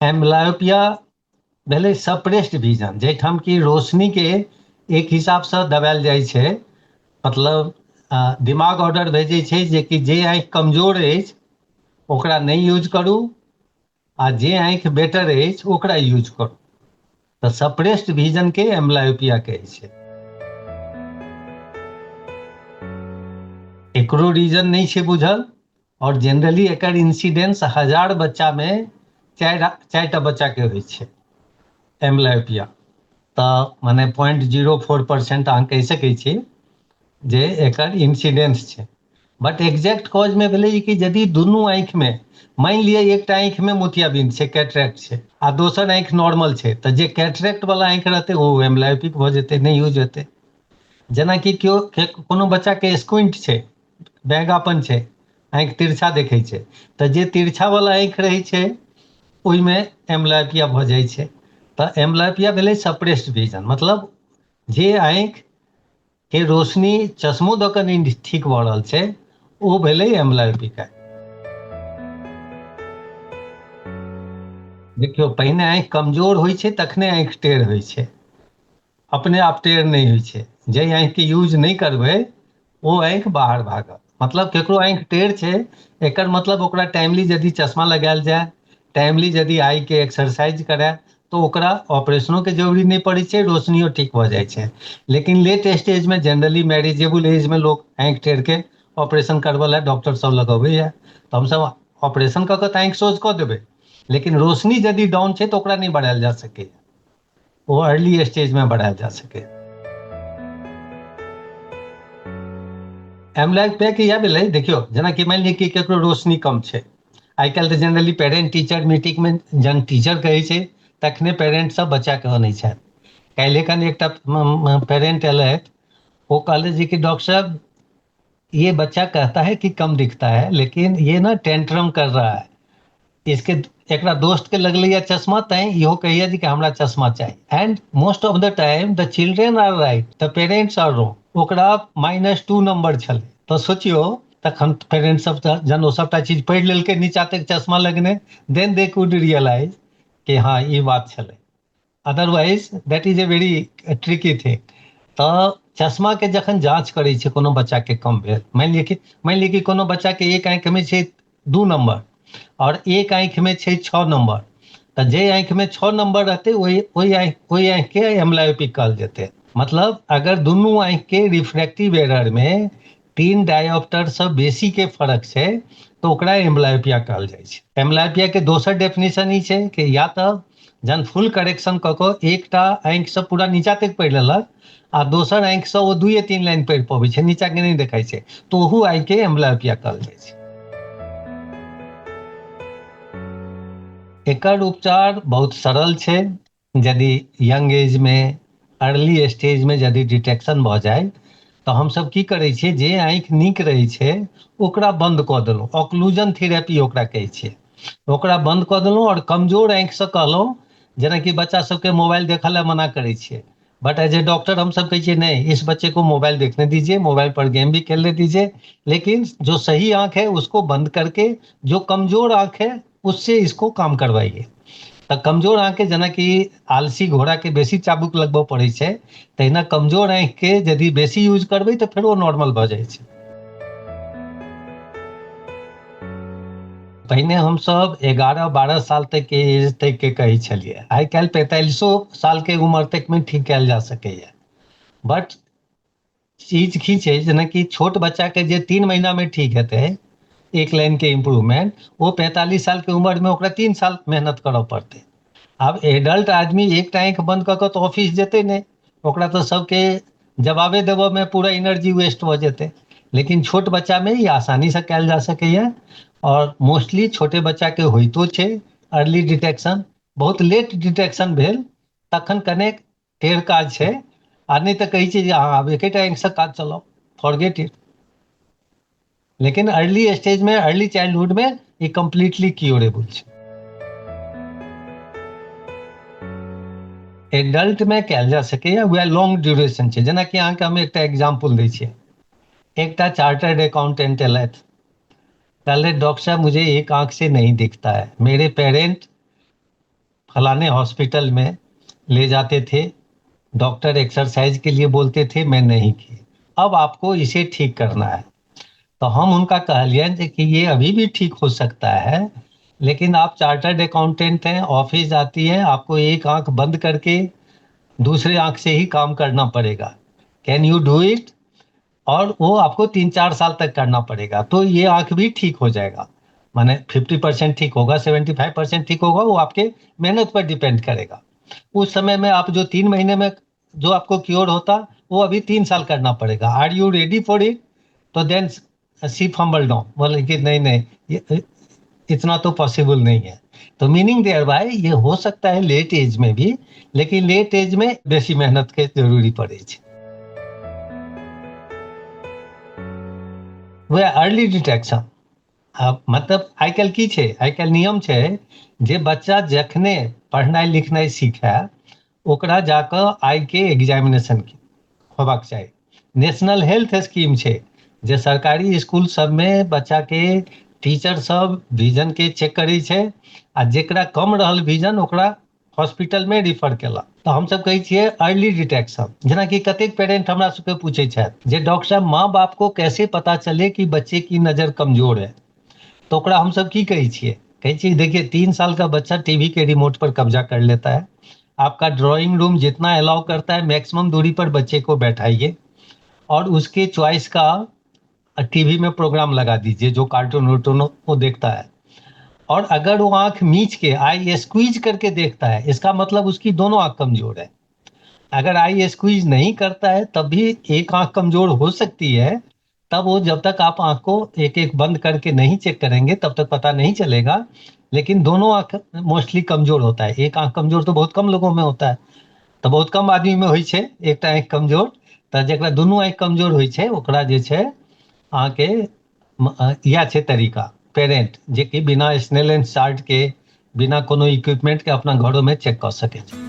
एम्बलायोपिया भेलै suppressed vision, जाहिठाम कि रोशनीके एक हिसाबसँ दबायल जाइ छै। मतलब दिमाग ऑर्डर भेजै छै जेकि जे आँखि कमजोर अछि ओकरा नहि यूज करू आ जे आँखि बेटर अछि ओकरा यूज करू। तऽ सप्रेस्ड विजनके एम्बलायोपिया कहै छै। एकरो रीजन नहि छै बुझल, आओर जेनरली एकर इंसिडेंस 1000 बच्चामे चारिटा बच्चाके होइ छै एम्बलायोपिया। तऽ मने 0.04% अहाँ कहि सकै छी जे एकर इंसिडेंस छै। बट एग्जैक्ट कॉजमे भेलै कि यदि दुनू आँखिमे, मानि लिअ एकटा आँखिमे मोतियाबिंद छै, कैटरेक्ट छै, आ दोसर आँखि नॉर्मल छै, तऽ जे कैटरेक्ट वाला आँखि रहतै ओ एम्बलायोपिक भऽ जेतै, नहि यूज हेतै। जेनाकि केओ कोनो बच्चाके स्क्विंट छै, बैगापन छै, आँखि तिरछा देखै छै, तऽ जे तिरछा वाला आँखि रहै छै ओहिमे एम्बलायोपिया भऽ जाइ छै। तऽ एम्बलायोपिया भेलै सप्रेस्ड विजन, मतलब जे आँखि के रोशनी चश्मो दऽ कऽ नहि ठीक भऽ रहल छै ओ भेलै एम्बलायोपिका। देखियौ, पहिने आँखि कमजोर होइ छै तखने आँखि टेढ़ होइ छै, अपने आप टेढ़ नहि होइ छै। जाहि आँखिके यूज नहि करबै ओ आँखि बाहर भागत। मतलब केकरो आँखि टेढ़ छै एकर मतलब ओकरा टाइमली यदि चश्मा लगायल जाय, टाइमली यदि आइके एक्सरसाइज करय, तऽ ओकरा ऑपरेशनोके जरूरी नहि पड़ै छै, रोशनियो ठीक भऽ जाइ छै। लेकिन लेट स्टेजमे जेनरली मैरिजेबल एजमे लोक आँखि टेढ़के ऑपरेशन करबऽ लए डॉक्टर सब लगबैए। तऽ हमसब ऑपरेशन कऽ कऽ तऽ आँखि सोझ कऽ देबै, लेकिन रोशनी यदि डाउन छै तऽ ओकरा नहि बढ़ायल जा सकैए, ओ अर्ली स्टेजमे बढ़ायल जा सकैए। एम्बलायोपिया के इएह भेलै, देखियौ जेनाकि मानि लिअ कि केकरो रोशनी कम छै, आइ काल्हि तऽ जेनरली पेरेंट टीचर मीटिंगमे जहन टीचर कहै छै तखने पेरेंट सब बच्चाके अनै छथि। काल्हि एखन एकटा पेरेंट एलथि, ओ कहले जे कि डॉक्टर साहब ये बच्चा कहता है कि कम दिखता है, लेकिन ये ना टेंट्रम कर रहा है, इसके एकरा दोस्त के लगलैया चश्मा, तैं इहो कहैया जे कि हमरा चश्मा चाही। And most of the time the children are right, the parents are wrong. ओकरा -2 नंबर छलै, तऽ सोचियौ तखन पेरेंट्स सब तऽ जहन ओ सबटा चीज पढ़ि लेलकै नीचा तक चश्मा लगने, देन they could realise कि हाँ ई बात छलै। Otherwise that is a very tricky thing. तऽ चश्माके जखन जाँच करै छै कोनो बच्चाके कम भेल, मानि लिअ कि कोनो बच्चाके एक आँखिमे छै 2 नंबर आओर एक आँखिमे छै 6 नंबर, तऽ जे आँखिमे 6 नंबर रहतै ओहि आँखिके एम्बलायोपिक कहल जेतै। मतलब अगर दुनू आँखिके रिफ्रैक्टिव एररमे 3 डायोप्टरसँ बेसीके फर्क छै तऽ ओकरा एम्बलायोपिया कहल जाइ छै। एम्बलायोपियाके दोसर डेफिनेशन ई छै कि या तऽ जहन फुल करेक्शन कऽ कऽ एकटा आँखिसँ पूरा नीचा तक पढ़ि लेलक आ दोसर आँखिसँ ओ 2-3 लाइन पढ़ि पबै छै, नीचाके नहि देखाइ छै, तऽ ओहू आँखिके एम्बलायोपिया कहल जाइ छै। एकर उपचार बहुत सरल छै। यदि यंग एजमे अर्ली स्टेजमे यदि डिटेक्शन भऽ जाय तऽ हमसब की करै छियै, जे आँखि नीक रहै छै ओकरा बन्द कऽ देलहुँ, ऑक्लूजन थेरेपी ओकरा कहै छियै, ओकरा बन्द कऽ देलहुँ आओर कमजोर आँखिसँ कहलहुँ, जेनाकि बच्चा सबके मोबाइल देखऽ लए मना करै छियै, बट एज ए डॉक्टर हम सब कहै छियै नहीं, इस बच्चे को मोबाइल देखने दीजिए, मोबाइल पर गेम भी खेलने दीजिए, लेकिन जो सही आँख है उसको बंद करके जो कमजोर आँख है उससे इसको काम करवाइए। तऽ कमजोर आँखिके जेनाकि आलसी घोड़ाके बेसी चाबुक लगबऽ पड़ै छै, तहिना कमजोर आँखिके यदि बेसी यूज करबै तऽ फेर ओ नॉर्मल भऽ जाइ छै। पहिने हमसब 11-12 साल तकके एज तकके कहै छलियै, आइ काल्हि 45 सालके उम्र तकमे ठीक कयल जा सकैए। बट चीज की छै, जेनाकि छोट बच्चाके जे 3 महीनामे ठीक हेतै एक लाइनके इम्प्रूवमेंट, ओ 45 सालके उम्रमे ओकरा 3 साल मेहनत करऽ पड़तै। आब एडल्ट आदमी एकटा आँखि बन्द कऽ कऽ तऽ ऑफिस जेतै नहि, ओकरा तऽ सबके जवाबे देबऽमे पूरा एनर्जी वेस्ट भऽ जेतै। लेकिन छोट बच्चामे ई आसानीसँ कयल जा सकैए आओर मोस्टली छोटे बच्चाके होइतो छै अर्ली डिटेक्शन। बहुत लेट डिटेक्शन भेल तखन कनेक टेढ़ काज छै, आ नहि तऽ कहै छै जे अहाँ आब एकेटा आँखिसँ काज चलाउ, फॉरगेट it. लेकिन अर्ली स्टेजमे, अर्ली चाइल्डहुडमे ई कम्प्लीटली क्योरेबल छै। एडल्टमे कयल जा सकैए, वएह लॉन्ग ड्यूरेशन छै। जेनाकि अहाँके हम एकटा एग्जाम्पल दै छियै, एकटा चार्टर्ड अकाउंटेंट एलथि, कहले डॉक्टर साहब मुझे एक आँख से नहीं दिखता है, मेरे पेरेंट फलाने हॉस्पिटल में ले जाते थे, डॉक्टर एक्सरसाइज के लिए बोलते थे, मैं नहीं की, अब आपको इसे ठीक करना है। तो हम हुनका कहलियनि जे कि ये अभी भी ठीक हो सकता है, लेकिन आप चार्टर्ड अकाउंटेंट हैं, ऑफिस जाती हैं, आपको एक आंख बंद करके दूसरे आंख से ही काम करना पड़ेगा, can you do it? और वो आपको 3-4 साल तक करना पड़ेगा, तो ये आंख भी ठीक हो जाएगा, माने 50% ठीक होगा, 75% ठीक होगा, वो आपके मेहनत पर डिपेंड करेगा। उस समय में आप जो 3 महीने में जो आपको क्योर होता वो अभी 3 साल करना पड़ेगा, are you ready for it? तो then she fumble down, बोले कि नहीं नहीं, ये इतना तो पॉसिबल नहीं है। तो मीनिंग there by ये हो सकता है लेट एज में भी, लेकिन लेट एज में बेसी मेहनत के जरूरी पड़े छै। वह अर्ली डिटेक्शन, मतलब आइ काल्हि की छै, आइ काल्हि नियम छै जे बच्चा जखने पढ़नाइ लिखनाइ सीखै ओकरा जाकऽ आइ के एग्जामिनेशन होबाक चाही। नेशनल हेल्थ स्कीम छै जे सरकारी स्कूल सबमे बच्चाके टीचर सब विजन के चेक करै छै आ जेकरा कम रहल विजन ओकरा हॉस्पिटल में रिफर केलक। तऽ हमसब कहै छियै अर्ली डिटेक्शन। जेनाकि कतेक पेरेंट हमरा सबके पूछै छथि जे डॉक्टर साहब माँ बाप को कैसे पता चले कि बच्चे की नज़र कमजोर है, तो ओकरा हमसब की कहै छियै, कहै छियै देखिए 3 साल का बच्चा टीवी के रिमोट पर कब्जा कर लेता है, आपका ड्राइंग रूम जितना अलाउ करता है मैक्सिमम दूरी पर बच्चे को बैठाइए और उसके चॉइस का टीवी में प्रोग्राम लगा दीजिए जो कार्टून वर्टून वो देखता है, और अगर वो आंख मीच के आई स्क्वीज करके देखता है इसका मतलब उसकी दोनों आंख कमजोर है। अगर आई स्क्वीज नहीं करता है तब भी एक आंख कमजोर हो सकती है, तब वो जब तक आप आंख को एक एक बंद करके नहीं चेक करेंगे तब तक पता नहीं चलेगा, लेकिन दोनों आंख मोस्टली कमजोर होता है। एक आंख कमजोर तो बहुत कम लोगों में होता है, तो बहुत कम आदमी में होइ छै एकटा आँखि कमजोर, तऽ जकरा दुनू आँखि कमजोर होइ छै ओकरा जे छै अहाँके इएह छै तरीका पेरेंट जेकि बिना स्नेल एंड चार्ट के बिना कोनो इक्विपमेंट के अपना घरोमे चेक कऽ सकै छै।